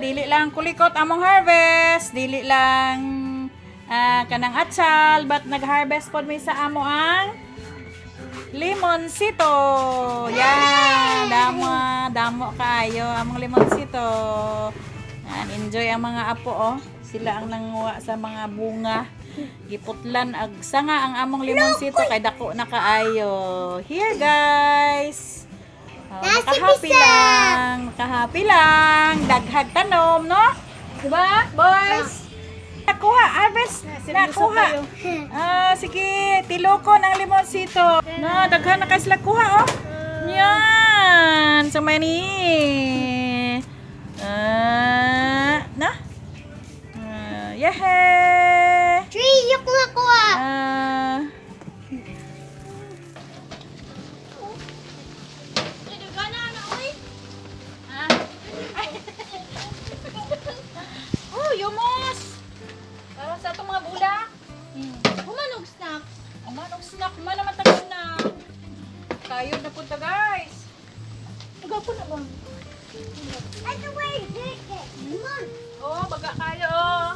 Dili lang kulikot among harvest, dili lang kanang atsal, but nag-harvest pod mi sa amo ang limonsito. Yan, damo, damo kayo among limonsito. Yan, enjoy ang mga apo oh. Sila ang nanguha sa mga bunga. Giputlan ag sanga ang among limonsito kay dako na kaayo. Here, guys. Oh, nakahappy lang. Nakahappy lang. Daghag tanom, no? Diba, boys? Nakuha, harvest. Nakuha. Ah, sige, tilukon ang limonsito. Na, daghan na kay sila kuha, oh. Yan, so many. Ah, na? Ah, yehey! Tree, yung kuha. Ah. Ah. Oh, yumos! Para sa atong mga bulak. Humanog snacks. Ang snack man naman tagal na. Tayo na punta, guys. Gapo na ba? Ay, the way, Come on. Oh, baga kayo oh.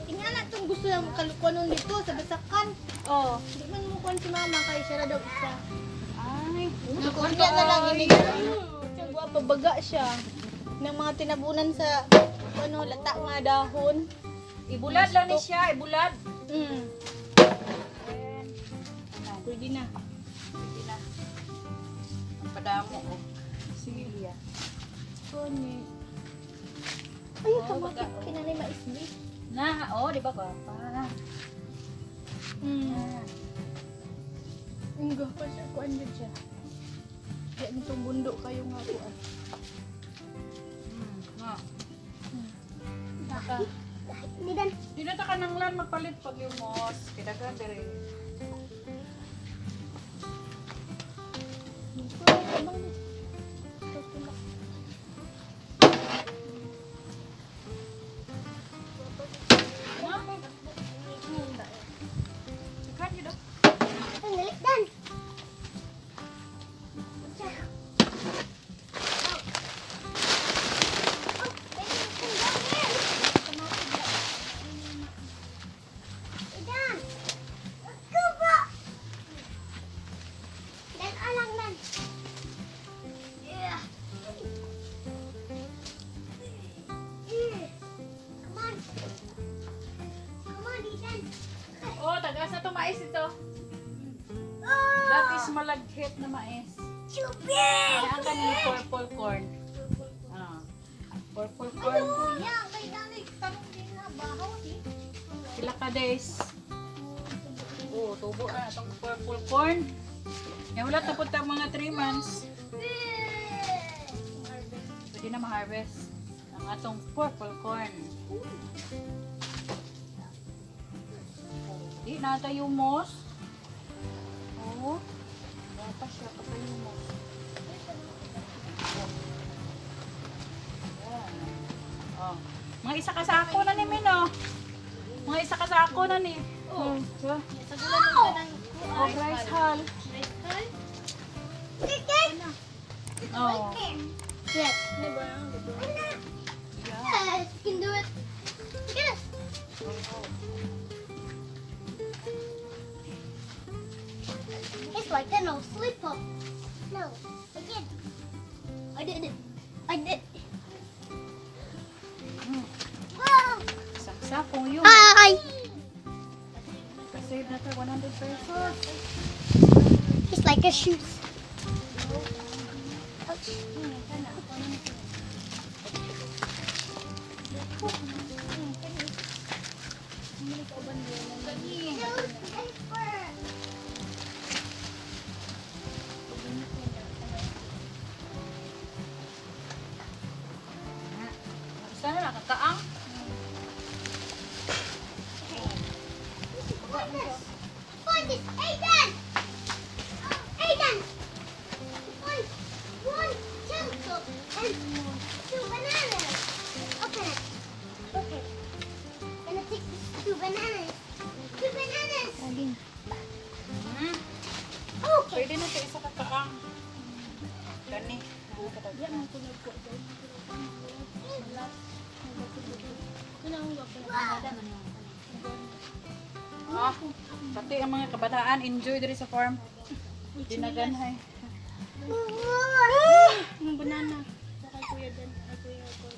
Tingnan na itong gusto ng kalukuanon dito sa basakan. Oh. Di man mo kuan si mama kay siya ra daw isa. Ay, Nakuha na lang ini. Siyang guwapa baga siya. Ng mga tinabunan sa ano lata nga dahon. Ibulad lang ni siya, ibulad. Pwede na. Pwede na. Ang padamo oh. Sige. Kone. Ay, Oh, kamote. baga. Kinanay maisbi. Na, oh, di ba gwapa? Ang gapa siya, kuan yun siya. Di itong bundo kayo nga kuan. Nga. Naka. Di na ta ka nang lan magpalit pag yumos. Kidaghan dire. Na? Daghan yun oh. Oh, tagas na to mais ito. That is malagkit na mais. Ay, ang kaning purple corn. Ah. Purple corn. Kuya, kay nanay, tanong din na bahaw eh. Sila ka days. Oh, tubo na itong purple corn. Yan, wala tapos ang mga 3 months. Pwede na ma-harvest ang atong purple corn. Di na tayo mos. Oo. Wala pa siya patayumos. Ayan. Oh. Mga isa ka sako na ni Mino. Mga isa ka sako na ni. Oh. Diba? Sa gulan ng kanang Oh, rice hull. Rice hull? Oh. Yes. Diba? Yes, you can do it. Yes. It's like a no slipper. No, I did. I did it. I did. Whoa! Isang sako yun. Hi. Save na tayo 100 pesos. It's like a shoes. Ouch. Sana nakakaang. Find this! Find this! Aiden! Aiden! Find one turtle and two bananas. Open it. Okay. Gonna take these two bananas. Two bananas! Okay. Pwede na ito isa kakaang. Gani. Ah, pati ang mga kabataan enjoy diri sa farm. Dinaganhay. Ang banana. Kay Kuya Dan. Kay Kuya Gord.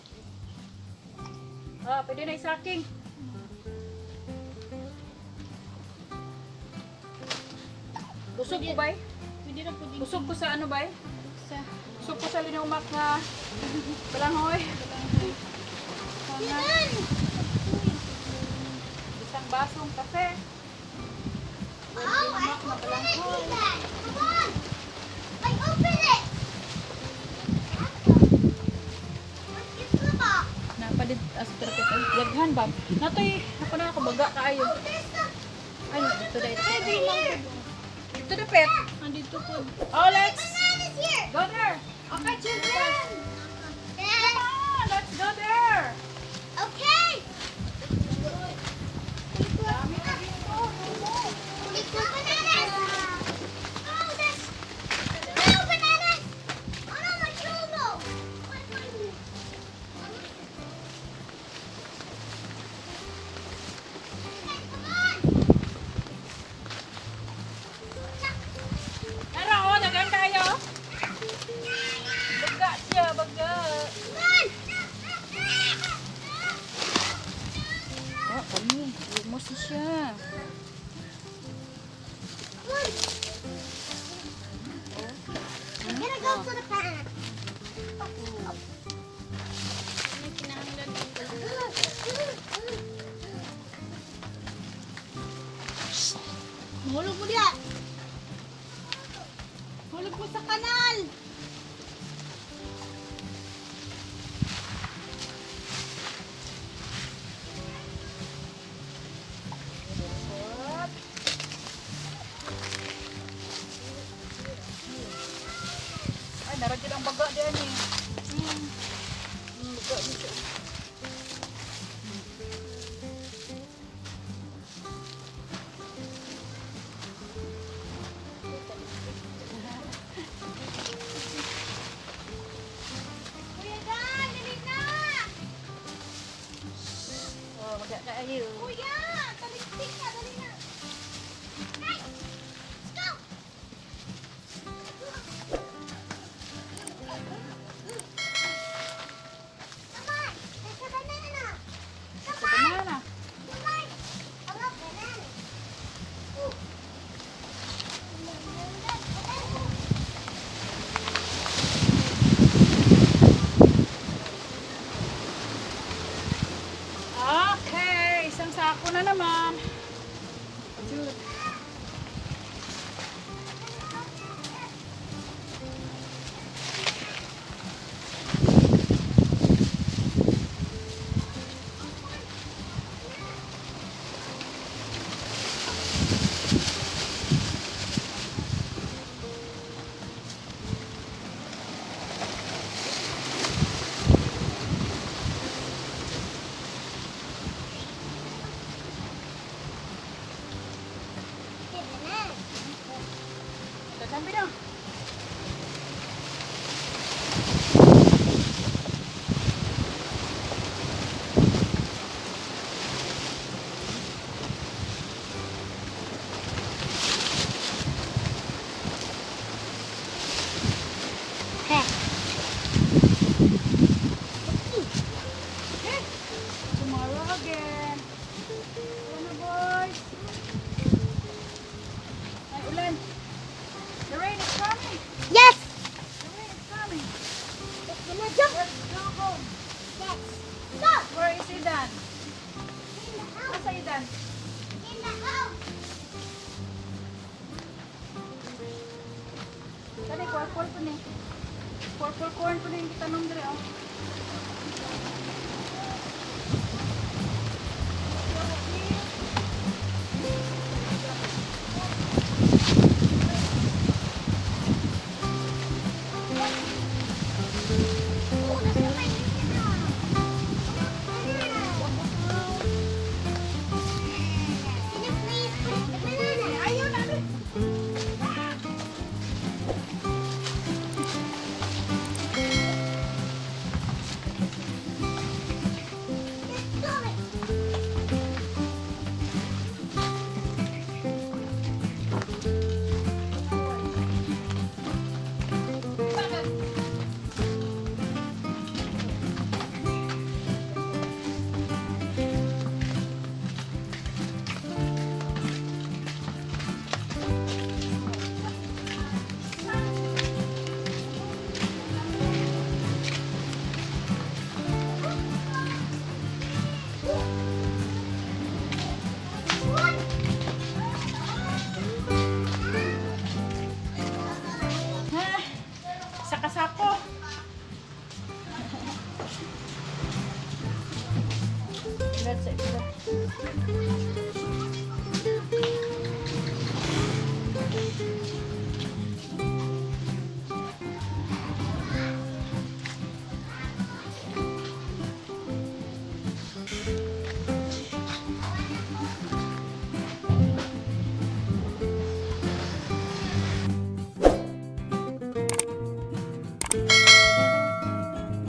Ah, pwede na isaking. Busog ko bay? Pwede na po din Busog ko sa ano bay? sa Busog ko sa linumak nga balanghoy. Yan! Isang basong kape. Oh, I open it, Ethan. Come on. I open it. Let's get to the box. Napadid as perfect. Daghan ba? Natoy, ako na ako baga kaayo. Oh, there's the Ay, dito na ito. Pwede lang po. Dito na pet. Andito po. Oh, let's banana's here. go there. Okay, children. Dad. Come on, let's go there. Okay. Dami na dito. It's the bananas. Oh, there's no bananas. Oh no, my churro. Come on. Tara, oh, daghan kayo. Baga siya, baga. Come on. Oh, kami. Lumos na siya. Come on. I'm gonna go to the banana. May kinahanglan dito. Mahulog mo diya. Hulog mo sa kanal. Ay, naragyan ang baga diyan eh. Baga ni siya. Kuya Dan, dali na! Oh, baga kaayo. Kuya, taliktik na, dali na! Hey, let's go! Come on, there's a banana! Sa Come on, banana. come on! I love banana. Ooh. Okay, isang sako na naman. Jude. Banana. Daghan na. Hey. Okay. Tomorrow again. Ulan na, boys. Ay, ulan. The rain is coming. Yes! The rain is coming. It's gonna jump. Let's go home. Yes. Go! Where is Idan? In the house. Asa Idan? In the house. Dali, purple po ni. Purple corn po ni yung kitanong diri, oh. Oh, that's my banana. Can you please put the banana? Ayaw na, ano? Sa ipilot.